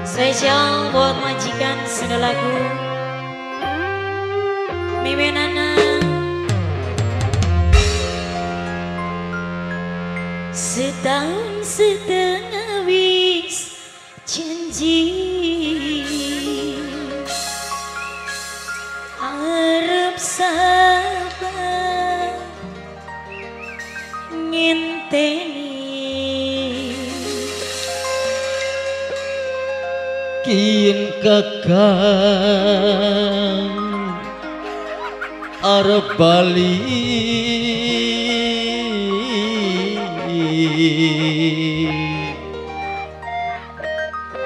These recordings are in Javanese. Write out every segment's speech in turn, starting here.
Spesial buat majikan segalaku. Mimenana. Setahun setengah wis janji arep sabar ngenteni Kian kakang arep bali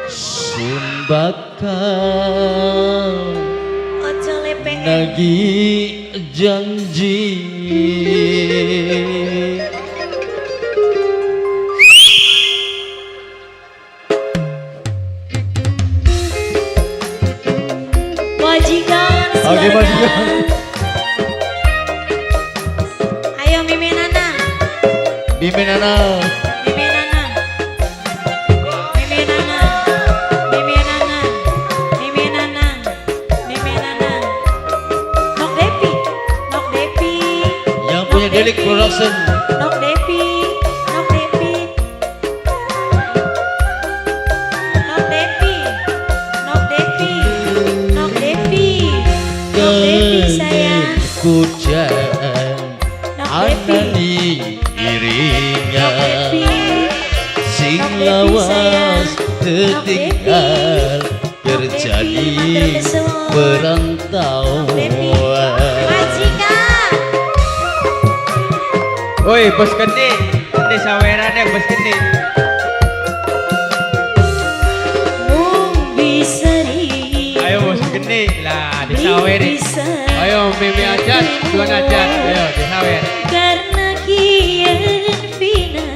sun bakal nagih janji. Majikan. Oke, majikan. Ayo Mimenana. Mimenana. Mimenana. Mimenana. Mimenana. Mimenana. Mimenana. Nok Depi. Nok Depi. Yang punya Delik Production. Nok Depi. Nok Depi. Nok Depi. Nok Depi. Nok Depi. Nok Depi sayang. Kucang Depi. Iringan sing lawas tertinggal kerja di perantauan. Majikan. Oi, bos gede. Ini sawerane bos gede. Mung bisa ri. Ayo bos gede lah disaweri. Ayo mimi aja, tuan aja. Ayo disawer. Karena kian fina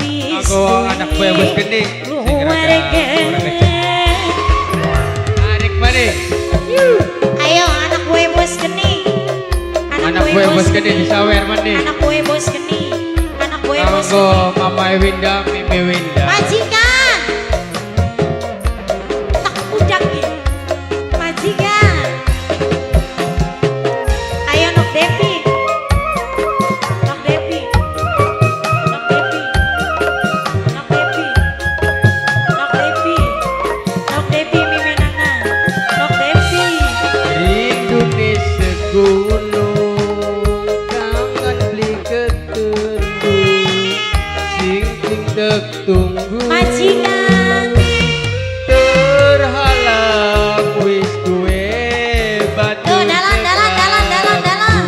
wis Aku anak gue bos gede. Sing rada tarik balik. Ayo anak gue bos gede. Anak gue bos gede disawer mandi. Anak gue bos gede. Anak gue bos Kanggo gede. Mama Winda, Mimi Winda. Majikan. Tak udak ya. Majikan. Ayo Nok Depi. Nok Depi. Nok Depi. Nok Depi. Nok Depi. Nok Depi Mimenana. Nok Depi. Rindu nih segunung, kangen beli ketemu, sing sing tek tunggu. Majikan. Terhalang wis duwe batu. Tuh dalan dalan dalan dalan dalan.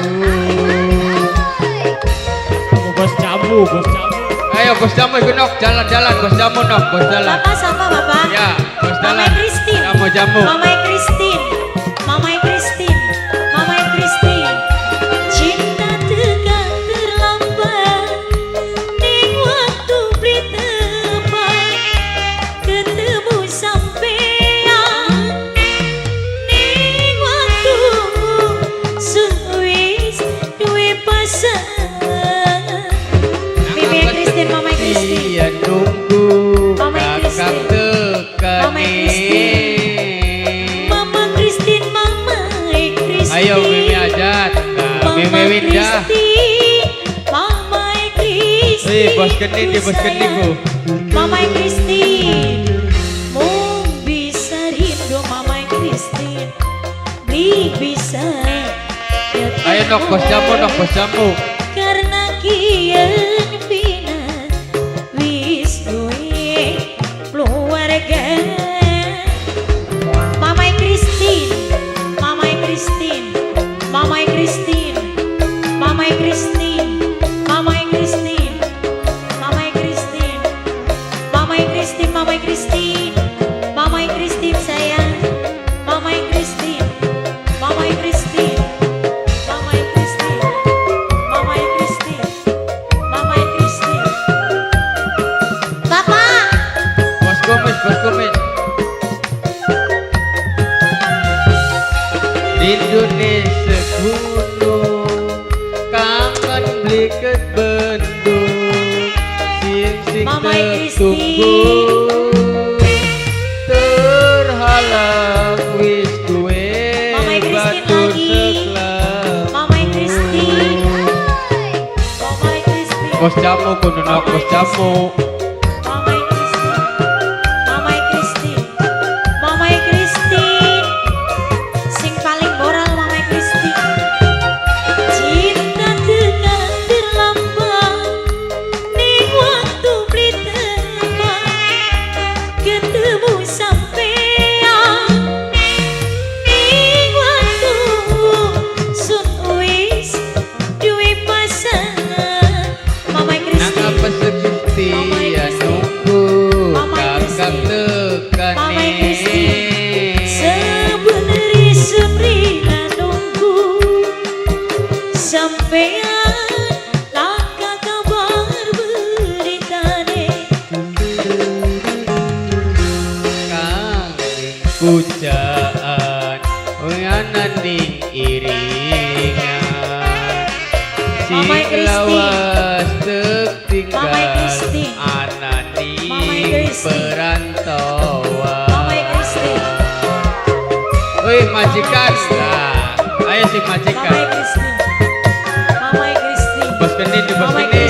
Bos jamu, bos jamu. Ayo bos jamu iku nok jalan-jalan bos jamu nok bos jalan. Bapak siapa bapak? Ya, bos Mama jalan. Christine. Jamu jamu. Mama Christine. Mama Christine. Mama Christine. Cinta tekan terlambat. Ning waktu beli tepat. Ketemu sampean. Ning waktu suwis duwe pasangan. Mimi Christine, Mama Christine. Iya nunggu Mama kakak Christine. tekani. Mama Christine. Mama Christine, Mama Christine. Ayo Mimi Ajat, nah, Mama Mimi Winda. Christine, Mama Christine. Eh, bos geni di bos geni ku. Mama Christine, mung bisa rindu Mama Christine, beli bisa. Ayo nok bos jamu nok bos jamu. Karena kian fina wis duwe keluarga. Mama Christine, Mama Christine, Mama Christine, Mama Christine, Mama Christine, Mama Christine, Mama Christine, Mama Christine, Mama Christine sayang, Mama Christine, Mama Christine, Mama Christine, Mama Christine, Mama Christine. Bapak, Bos kumis, bos kumis. Rindu nih segunung, kangen beli bendung, sing sing Mama tunggu. Christine. Bos jamu kudu nok bos jamu. Mamai Christine, Mamai Christine, Mamai Christine, sing paling moral Mamai Christine. Cinta tekan terlambat, ning waktu beli tepat, ketemu sampean. Ning waktu sun wis duwe pasangan. Mamai Nang Christine. apa setia nunggu Mamai kakak Christine. Mamai tekane. Christine. Sebenere seprina nunggu sampean laka kabar beritane. Kang pujaan ananing iringan sing Mamai Christine. Lawas tinggal Mamai Christine. Ananing Mamai Christine. Perantauan. Mamai Christine. Woi majikan lah, ayo sing majikan. Mamai Christine. Mamai Christine. Bos genit, bos Mamai genit.